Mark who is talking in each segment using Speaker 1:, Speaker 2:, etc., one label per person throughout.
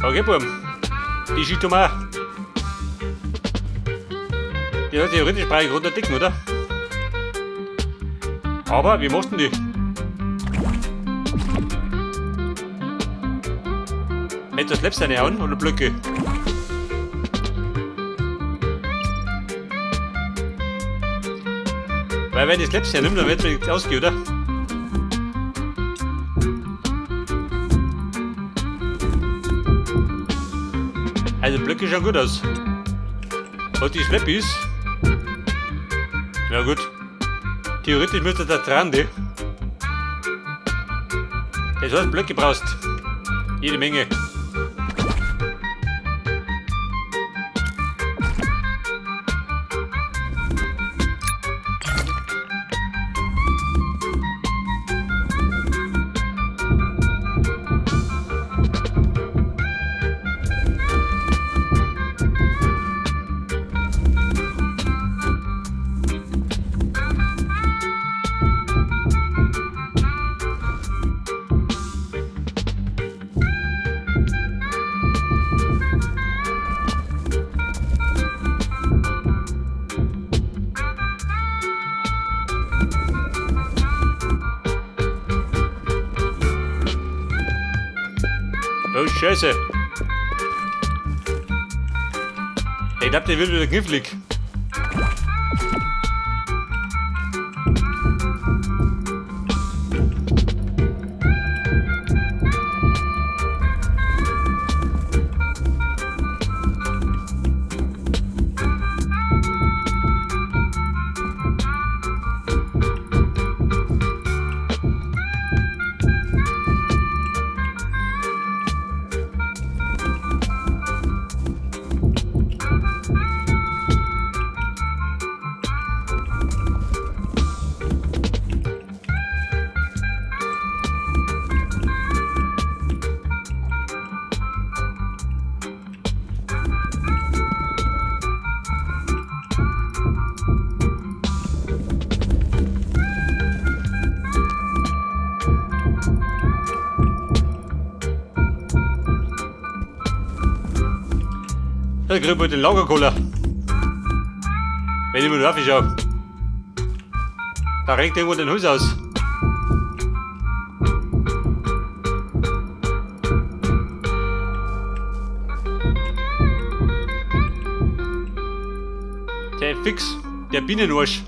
Speaker 1: Okay, Burm. Die schießt du mal. Die hat theoretisch brauche ich runterdicken, oder? Aber wie machst du denn die? Mit das Slaps reinhauen oder Blöcke? Weil wenn ich Slaps hernimmt, dann wird es mir nichts ausgehen, oder? Also Blöcke schauen gut aus. Und die Slappies? Ja gut. Theoretisch müsste das dran, die. Das heißt, Blöcke brauchst. Jede Menge. Oh Scheiße. Ich glaub, der wird wieder knifflig. Da kriegen wir den Lagerkoller. Wenn ich mir drauf schaue. Da renkt irgendwo den Hus aus. Der Fix, der Bienenarsch.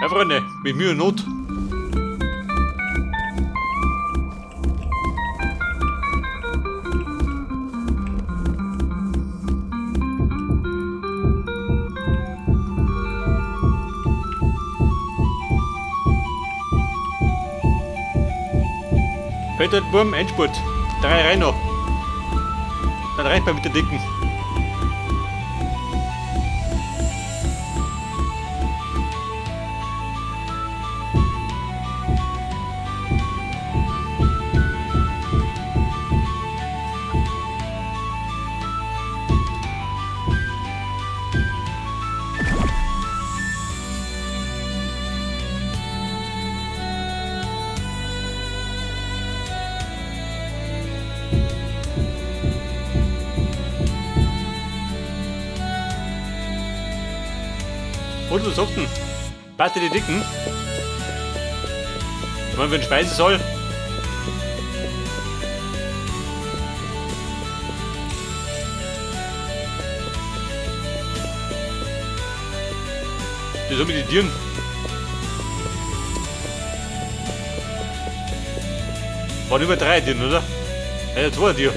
Speaker 1: Ja, Freunde, mit Mühe und Not. Fällt Burm, Endspurt. 3 rein noch. Dann reicht man mit der Dicken. Und was sagt denn? Passt dir die Dicken? Ich meine, wenn Speisesaal. Das sind mit den Tieren. Waren über 3 Tieren, oder? Ja, 2 Tiere.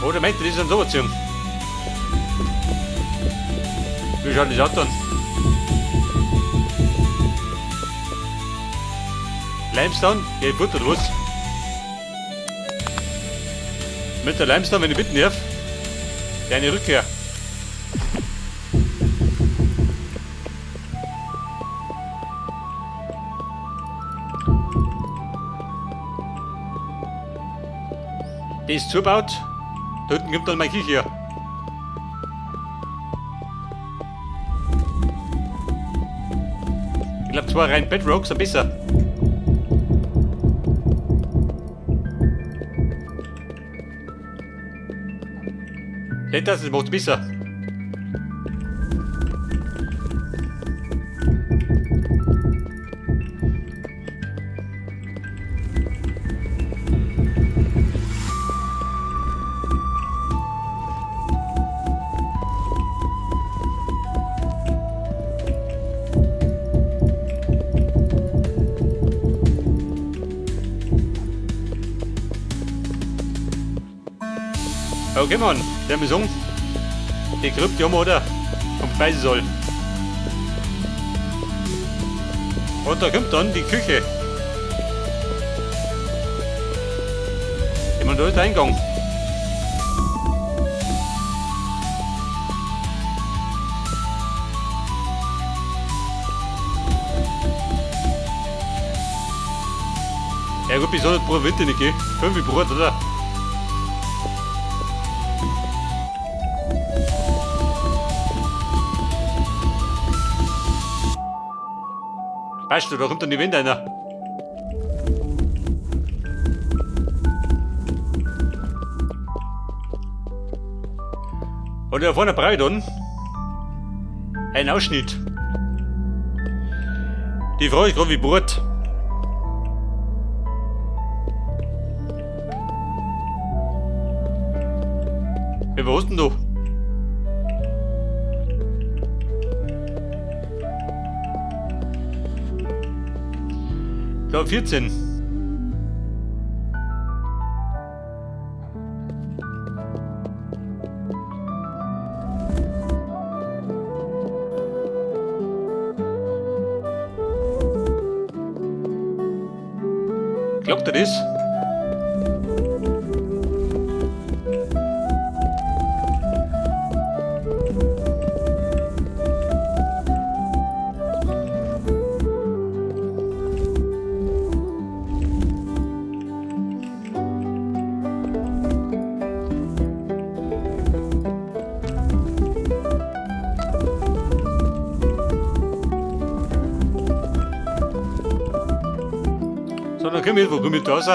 Speaker 1: Oh, der meinte, die sind so ziehen. Wie schaut das aus dann? Limestone? Ja, ich buttert was. Mit der Limestone, wenn ich bitten darf. Deine Rückkehr. Das zubaut. Da hinten kommt dann meine Küche her. Ich glaube, zwei Reihen Bedrocks sind besser. Seht das, das macht's besser. Okay, Mann, der mir sagen, die Krypte haben wir, oder? Vom Speisesaal. Und da kommt dann die Küche. Ich meine, da ist der Eingang. Ja gut, bis 100 Pro Winter nicht, gell? 5 Brot, oder? Weißt du, da kommt dann die Wände einer. Und da vorne brauche ich dann einen Ausschnitt. Die Frage ist gerade wie Brot. Ja, was hast denn du? Da 14. Glaubt ihr das? So, dann komm ich, wo komm ich da raus?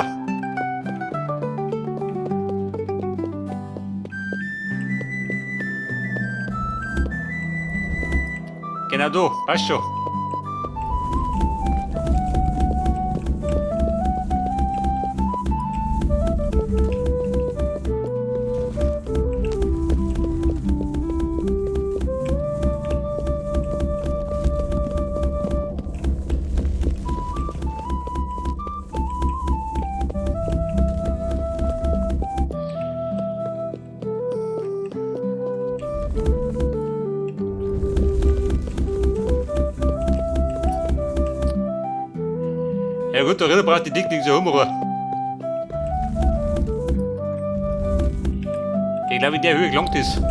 Speaker 1: Genau da, passt schon. Ja gut, der Ritter braucht die Dick nicht so rum. Ich glaube, in der Höhe gelangt ist.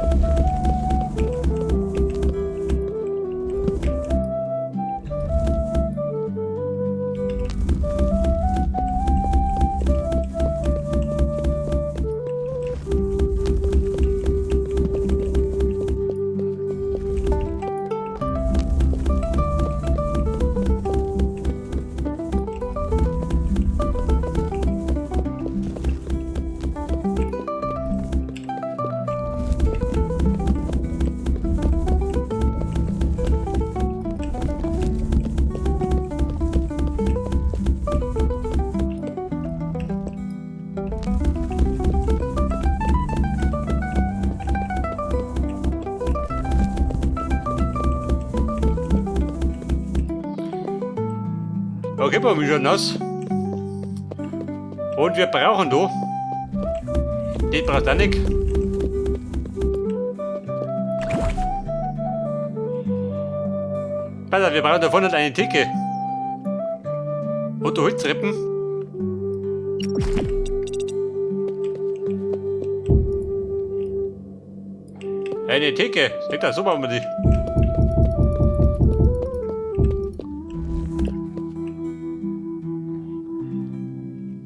Speaker 1: Okay, aber wie schaut aus? Und wir brauchen da. Den braucht auch nicht. Pass auf, wir brauchen da vorne eine Theke. Und die Holzrippen. Eine Theke. Seht ihr, so machen wir die.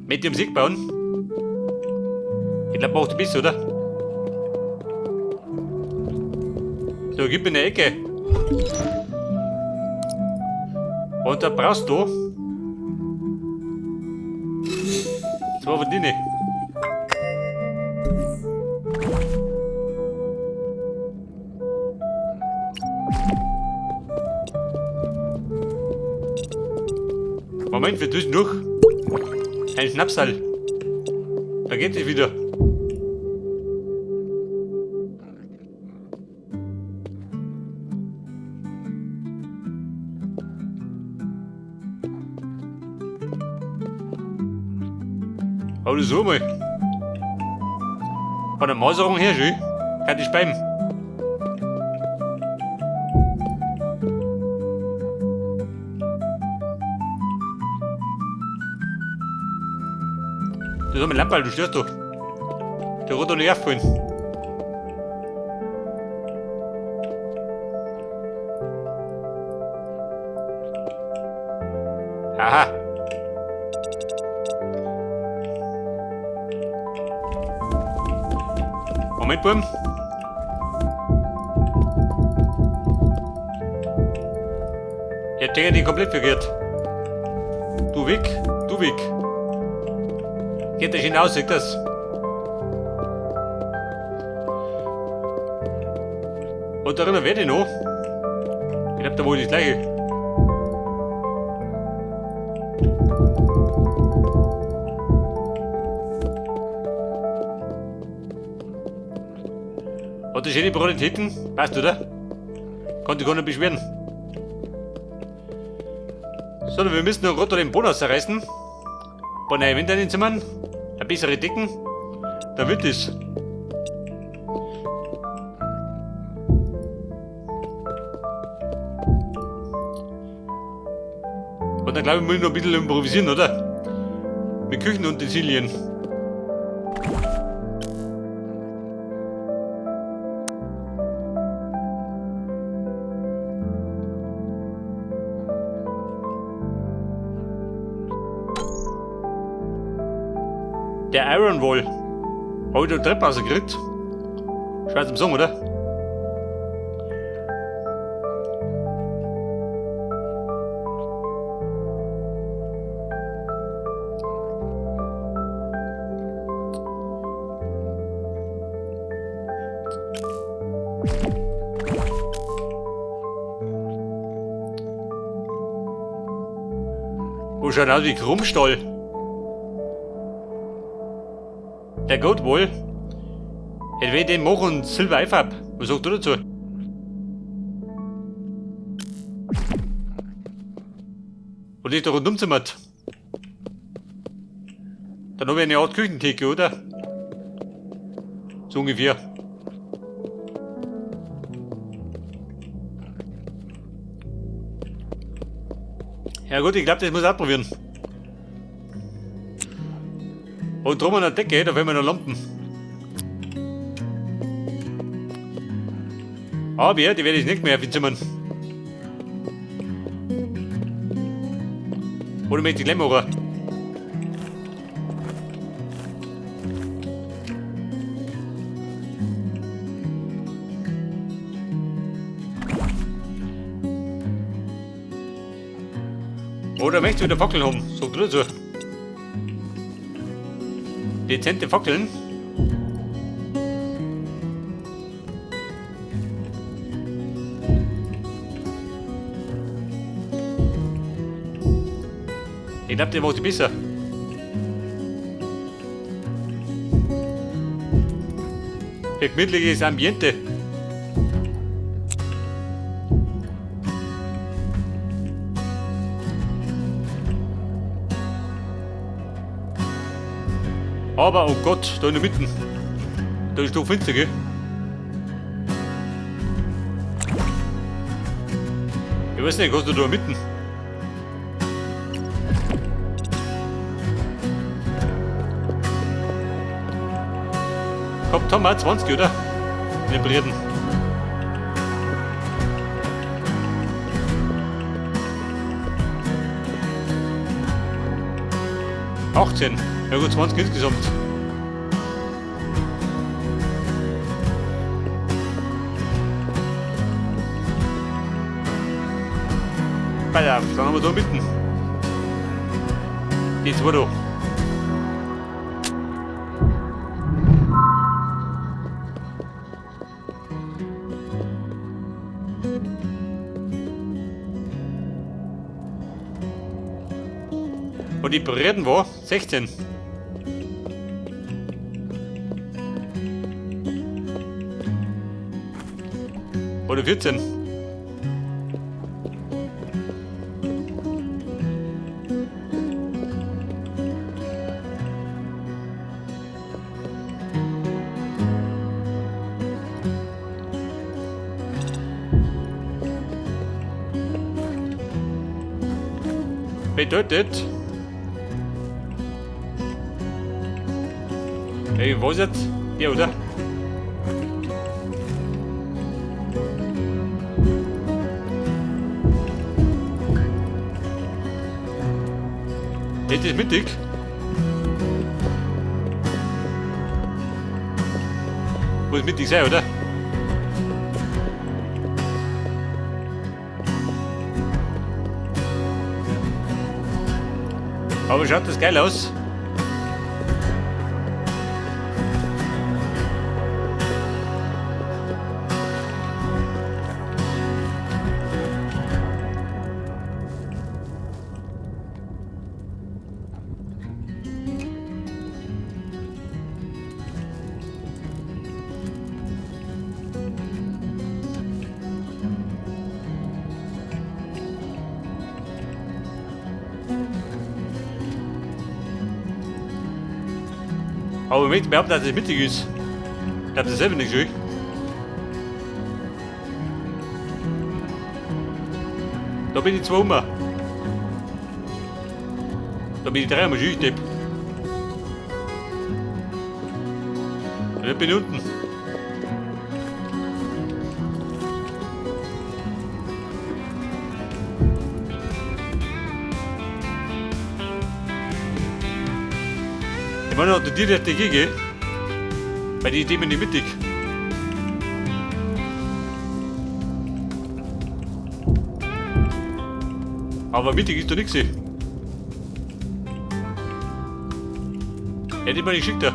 Speaker 1: Mit dem Sieg bauen. Ich glaube, macht besser, oder? So, gib mir eine Ecke. Und da brauchst du zwei von denen. Moment, wir düsen durch. Ein Schnapsal. Da geht es wieder. Aber das so mal. Von der Maserung her, schön. Kann ich bleiben. Du soll mit Lampe, du störst doch. Der wird doch nicht aufgefallen. Aha. Moment, Burm. Ich hab die komplett verkehrt. Du weg, du weg. Geht das hinaus, sieht das? Und darin werde ich noch. Ich hab da wohl das gleiche. Und die schöne Brot hinten, passt, oder? Konnte gar nicht beschweren. So, wir müssen noch gerade den Bonus zerreißen. Ein paar neue Wände in den Zimmern, eine bessere Decken, da wird es. Und dann glaube ich, muss ich noch ein bisschen improvisieren, oder? Mit Küchenutensilien. Der Iron Wall. Hab ich da Treppe rausgekriegt? Schwer zum Sagen, oder? Wo schaut aus wie Krummstall? Der Goat Wall. Ich will den machen und Silber Eifarb. Was sagst du dazu? Und ich da rundum zimmert. Dann habe ich eine Art Küchentheke, oder? So ungefähr. Ja gut, ich glaube, das muss ich ausprobieren. Und drum an der Decke, da werden wir noch Lampen. Aber ja, die werde ich nicht mehr aufzimmern. Oder möchte ich gleich machen? Oder möchtest du wieder Fackeln haben? Sag du dazu. Dezente Fackeln. Ich glaube, der macht die besser. Für gemütliches Ambiente. Aber oh Gott, da in der Mitte. Da ist doch finster, gell? Ich weiß nicht, hast du da mitten? Kommt, haben wir 20, oder? In den Briten. 18. Ja gut, 20 insgesamt. Pass auf, dann haben wir da mitten. Die zwei da. Und die Breiten war 16. Oder 14. Bedeutet, ey, was jetzt? Ja, oder? Das ist mittig. Muss mittig sein, oder? Aber schaut das geil aus? Aber ich möchte behaupten, dass es mittig ist. Ich glaube, das ist selber nicht schön. Da bin ich zwei um. Da bin ich drei einmal schön, Depp. Da bin ich unten. Ich meine, hat die direkt dagegen, weil die Themen nicht mittig. Aber mittig ist doch nichts. Hätte ich mal nicht geschickt da.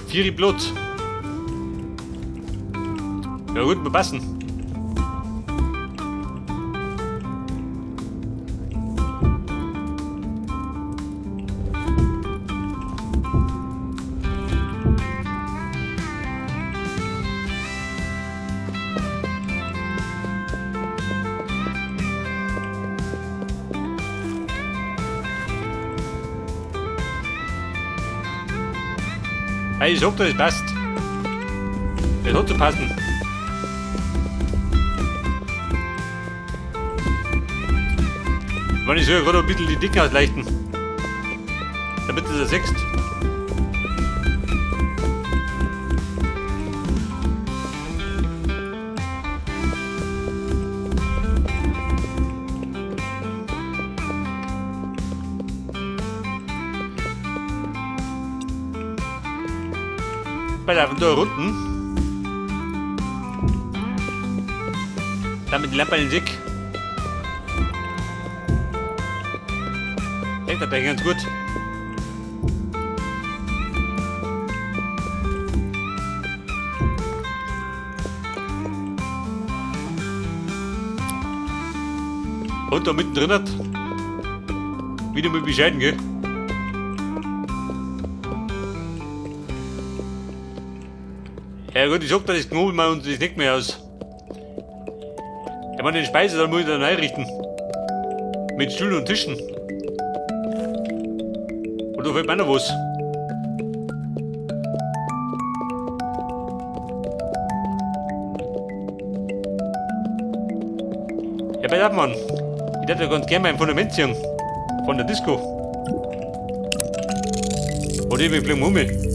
Speaker 1: Vier Blut. Ja gut, wir passen. Hey, ich sag dir, das passt. Das hat zu passen. Ich meine, ich soll ja gerade ein bisschen die Dicken ausleichten. Damit du das siehst. Bei der da unten. Damit die Lampe in den Sick. Denkt das ganz gut. Und da mittendrin hat. Wieder mit bescheiden, gell? Ja gut, ich sag da, das knobelt mal und das nicht mehr aus. Ich meine, den Speisesaal muss ich dann einrichten. Mit Stühlen und Tischen. Und da fällt mir noch was. Ja, pass auf, Mann. Ich hätte ja ganz gern mein Fundament ziehen. Von der Disco. Oder ich bin um.